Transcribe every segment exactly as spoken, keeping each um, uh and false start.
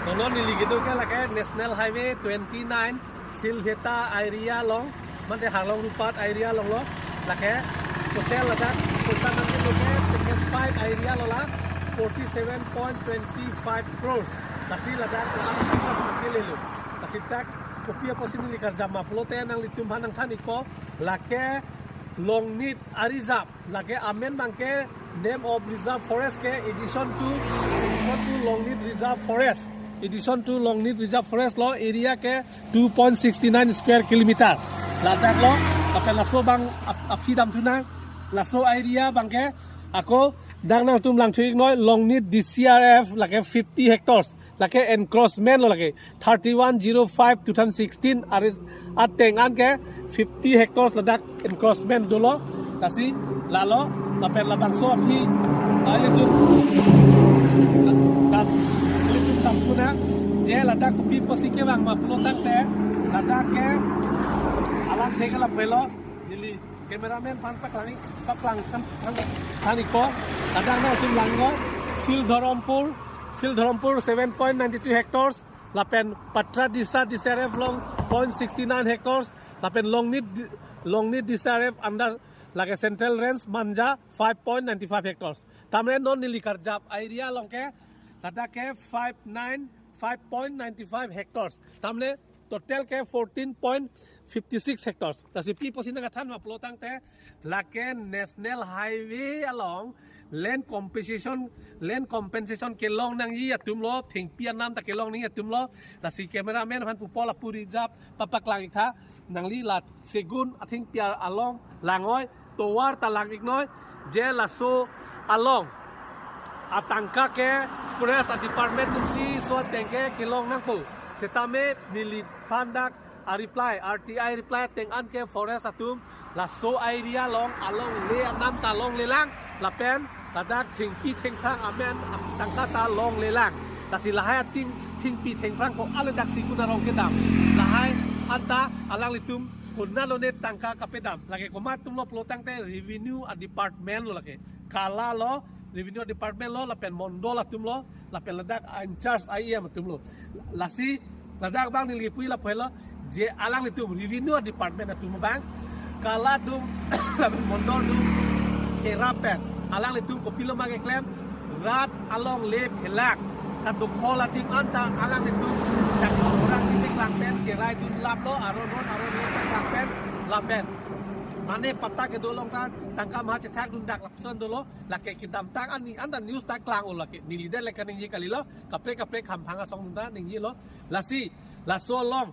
Tonon neli kedo ke lake National Highway twenty-nine Silveta area along, mate Harlong Rupat area along lo, lake total ladak poisa nangkedo ke package five area lo la forty-seven point twenty-five crores. Lasi ladak la amat amat nangkelelo. Lasi dak kopi apotsi neli karjap ma pulote nanglitum aphan nangthan-ikpo, lake Longnit a-reserve, lake amen abangke name of reserve forest ke Addition to, Addition to Longnit Reserve Forest. Addition to Longnit Reserve Forest lo, area ke two point six nine square kilometer. Ladak lo, lapen laso abang ap-, aphi damthu nang, laso area abangke ako dak nangtum langthu-iknoi, Longnit D C R F lake fifty hectares. Lake encroachment lo lake thirty-one zero five two thousand sixteen aris ateng an ke fifty hectares ladak encroachment dolo. Lasi lalo lapen labangso aphi, ah, ilitum, tam, ilitum damthu nang, je ladak kopi apotsi kevang ma pulo tangte, ladak ke alang thek alam pelo, neli cameraman aphan paklang, paklang, paklang, paklang-ikpo, ladak nangtum lang-iknoi, Sildharampur, Sildharampur seven point nine two hectares, lapen Patradisa D C R F along point six nine hectares, lapen Longnit, Longnit D C R F under lake Central Range Manja five point nine five hectares. Tamre non neli karjap area along ke, ladak ke five nine, five point nine five hectares. Tamle total ke fourteen point fifty six hectares. Lasi pi apotsi nangkethan ma pulo tangte, lake National Highway along land compensation, land compensation kelong nangji atum lo, thengpi anam ta kelong nangji atum lo. Lasi cameraman aphan pupo lapu reserve papaklang-iktha, nangli la Segun athengpi along lang-iknoi, tovar ta lang-iknoi, je laso along atangka ke forest department atumsi laso ateng ke kelong nangpo. Setame neliphan dak a-reply, R T I reply ateng an ke forest atum laso area along alongle anam ta longlelang, lapen ladak thengpi thengphrang amen atangka ta longlelang. Lasi lahai ating thengpi thengphrang ko ale dak Segun arong kedam. Lahai anta alanglitum konat lone tangka kapedam. Lake komat atum lo pulo tangte revenue department lo lake. Kala lo, revenue department lo, lapen mondol atum lo, lapen ladak in charge I M atum lo. Lasi ladak abang neli kipu lapu helo, je alanglitum revenue department atum abang, kala atum, lapen mondol atum cherap pen alanglitum kopilo ma keklem, rat alongle phelak kadokhol adim anta alanglitum chaklo orang titik lang pen cherai dun laplo, aron ron aron ron lang pen, lapen mane patta kedo along ta tangka ma chethak dun dak lapuson dolo. Lake kedamtang ani anta news ta klang-o lake, neli det le kaningje kalilo, kaprek kaprek hamphang asong ta ningjelo. Lasi laso along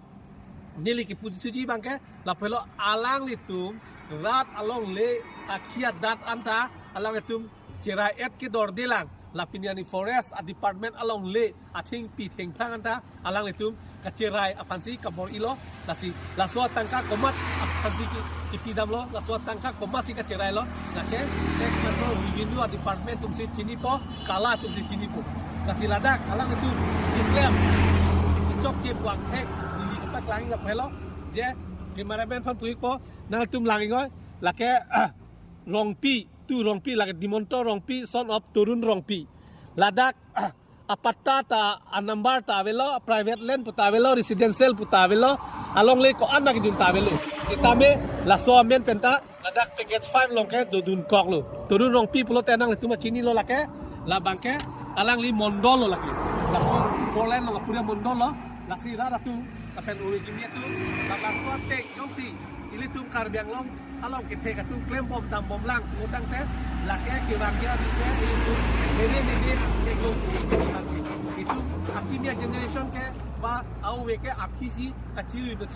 neli kipu suji abangke lapu helo, alanglitum rat alongle akhia dat anta alanglitum cherai et kedordelang, lapen yani forest department alongle athengpi thengphrang anta alanglitum kacherai aphansi kabor-ilo. Lasi laso atangka komat aphansi ki, kipidamlo, laso atangka komatsi kacherailo, lake tax control revenue department atumsi chinipo, kala atumsi chinipo. Lasi ladak alanglitum keklem kechokche puang thek neli kepaklang lapu helo, je cameraman aphan pu-ikpo, nangtum lang-iknoi, lake Rongpi, tu Rongpi, lake Dimanta Rongpi, son of Torun Rongpi. Ladak apatta ta, anumber ta avelo, private land pu ta avelo, residential pu ta avelo, alongle ko-an ma kedun ta avelo. Setame laso amen penta ladak package five along ke dodunkoklo. Torun Rongpi pulote nanglitum chinilo lake, labangke alangli mondol lo lake. Laso four lane along apuria mondol lo, lasi rat atum, lapen ove kimi atum, labangso ateng jongsi ilitum Karbi Anglong along kethe atum klembom dambomlang putangte, lake kevang ke ave ke ilitum nede nede kegong kegong lagi. Itum akimi a-generation ke ba a-ove ke aphisi kachiri